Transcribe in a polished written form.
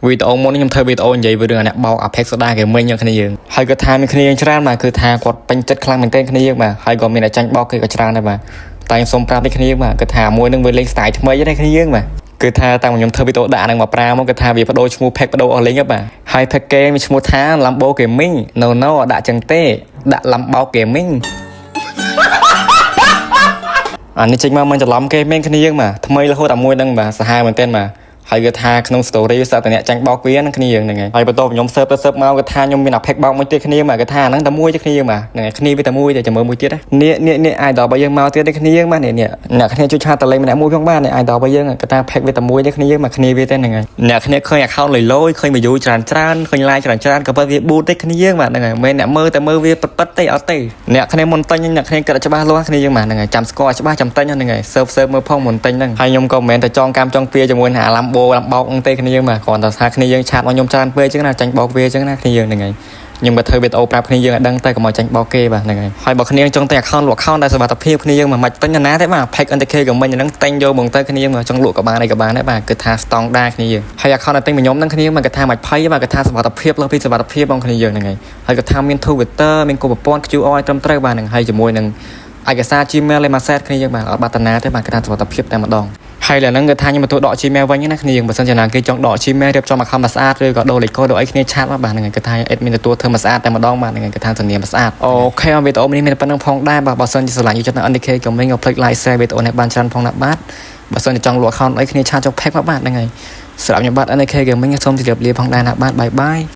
វីដេអូមុននេះខ្ញុំធ្វើវីដេអូនិយាយពីរឿងអ្នកបោក Apex Soda Gaming គ្នាយើងហើយគាត់ថាមានគ្នាយើងច្រើនបាទគឺថាគាត់ពេញចិត្តខ្លាំងមែនទែនគ្នាយើងបាទហើយក៏មានអ្នកចាញ់បោកគេក៏ច្រើនដែរបាទតែខ្ញុំសូមប្រាប់នេះគ្នាយើងបាទគឺថាមួយនឹងវាលេង style ថ្មីទេគ្នាយើងបាទគឺថាតាំងខ្ញុំធ្វើវីដេអូដាក់ហ្នឹងមកប្រាមកគឺថាវាបដូរឈ្មោះ page បដូរអស់លេងហ៎បាទហើយ page គេមានឈ្មោះថា Lambo Gaming. No, អត់ដាក់ចឹងទេដាក់ Lambo Gaming អានេះចេញមកមិនច្រឡំគេមែនគ្នាយើងបាទថ្មីរហូតអាមួយហ្នឹងបាទសាហាវមែនទែនបាទហើយគឺថាក្នុង story សត្វតែអ្នកចាញ់បោកវាហ្នឹងគ្នាយើងហ្នឹងហើយហើយបន្ទាប់ខ្ញុំ search ទៅ search មកគឺថាខ្ញុំមានអា page បោកមួយទៀតគ្នាបាទគឺថាហ្នឹងតែមួយទេគ្នាយើងបាទហ្នឹងហើយគ្នាវាតែមួយតែចាំមើលមួយទៀតនេះនេះនេះ idol របស់យើងមកទៀតទេគ្នាយើងបាទនេះនេះអ្នកគ្នាជួយ chat តលេងម្នាក់មួយផងបាទនេះ idol របស់យើងគឺថា page វាតែមួយទេគ្នាយើងបាទគ្នាវាទេហ្នឹងហើយអ្នកគ្នាឃើញ account លយលយឃើញ view ច្រើនច្រើនឃើញ like ច្រើនច្រើនក៏ប៉ុន្តែវា boost ទេគ្នាយើងបាទហ្នឹងហើយមិនអ្នកមើលតែមើលវាពិតពិតទេអត់ទេអ្នកគ្នាមុនទិញអ្នកគ្នាគិតច្បាស់លាស់គ្នាយើងបាទហ្នឹងហើយចាំស្គាល់ច្បាស់ចាំទិញហ្នឹងហើយ search search មើលផងមុនទិញហ្នឹងហើយខ្ញុំក៏មិនមែនតែចងកម្មចងពៀជាមួយនឹងអា Lambo ឡាំបោកហ្នឹងទេគ្នាយើងបាទគ្រាន់តែថាគ្នាយើង chat មកខ្ញុំច្រើនពេកអញ្ចឹងណាចាញ់បោកវាអញ្ចឹងណាគ្នាយើងហ្នឹងហើយខ្ញុំក៏ធ្វើវីដេអូប្រាប់គ្នាយើងឲ្យដឹងទៅកុំឲ្យចាញ់បោកគេបាទហ្នឹងហើយហើយបើគ្នាចង់ទិញ account លក់ account ដែលសុវត្ថិភាពគ្នាយើងមិនបាច់ទិញណាទេបាទ page NTK ក៏មិញហ្នឹងទិញយកហ្មងទៅគ្នាយើងចង់លក់ក៏បានអីក៏បានដែរបាទគឺថាស្តង់ដាគ្នាយើងហើយ account ដែលទិញមកខ្ញុំហ្នឹងគ្នាមិនគាត់ថាមិនភ័យបាទគាត់ថាសុវត្ថិភាពលើសពីសុវត្ថិភាពបងគ្នាយើងហ្នឹងហើយហើយគាត់ថាមាន Twitter មានគោប្រព័ន្ធ QR ត្រឹមត្រូវបាទហ្នឹងហើយជាមួយនឹងឯកសារ Gmail លេខមួយ set គ្នាយើងបាទអត់បាត់តាណាទេបាទគាត់ថាសុវត្ថិភាពតែម្ដងហើយឡើយហ្នឹងគឺថាខ្ញុំមកទទួលដក Gmail វិញណាគ្នាយើងបើសិនជាណាគេចង់ដក Gmail រៀបចំ account មកស្អាតឬក៏ដូរលេខកូដដូរអីគ្នា chat មកបាទហ្នឹងហើយគឺថា admin ទទួលធ្វើមកស្អាតតែម្ដងបាទហ្នឹងហើយគឺថាធានាមកស្អាត OK វីដេអូនេះមានប៉ុណ្្នឹងផងដែរបាទបើសិនជាស្រឡាញ់ចិត្តនៅ NTK ក៏មិញក៏ភ្លេច like share វីដេអូនេះបានច្រើនផងណាបាទបើសិនជាចង់លក់ account អីគ្នា chat ចុះ page មកបាទហ្នឹងហើយសម្រាប់ខ្ញុំបាទ NTK Gaming សូមជម្រាបលាផងដែរណាបាទ bye bye.